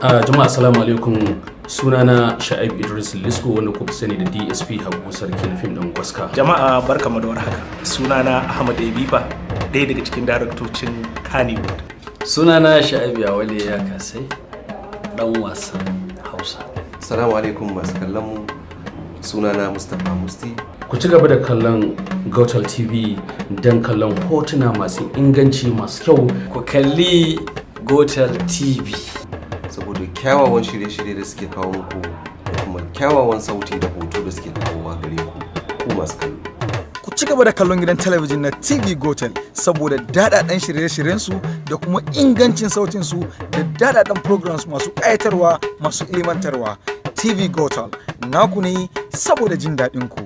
Jama'a, assalamu alaikum. Sunana Sha'ib Idris Lisko, wanda kuka sani da DSP Habu Sarki na fim ɗin Gwaska. Jama'a, barkamu da warhaka. Sunana Ahmad Ebifa, ɗaya daga cikin daraktocin Kannywood. Sunana Sha'ib Yawale Ya Kasai, dan wasan Hausa. Assalamu alaikum masu kallon mu. Sunana Mustapha Musti. Ku ci gaba da kallon Gotel TV don kallon hotuna masu inganci, masu kyau. Ku kalli Gotel TV. Saboda kyawawan shirye-shirye da suke kawo muku da kuma kyawawan sauti da hoto da suke kawowa gare ku, ku masu kallo. Ku ci gaba da kallon gidan talabijin na TV Gotel saboda daɗaɗɗen shirye-shiryensu da kuma ingancin sautinsu da daɗaɗɗen programs masu ƙayatarwa, masu ilimantarwa. TV Gotel naku ne saboda jin daɗin ku.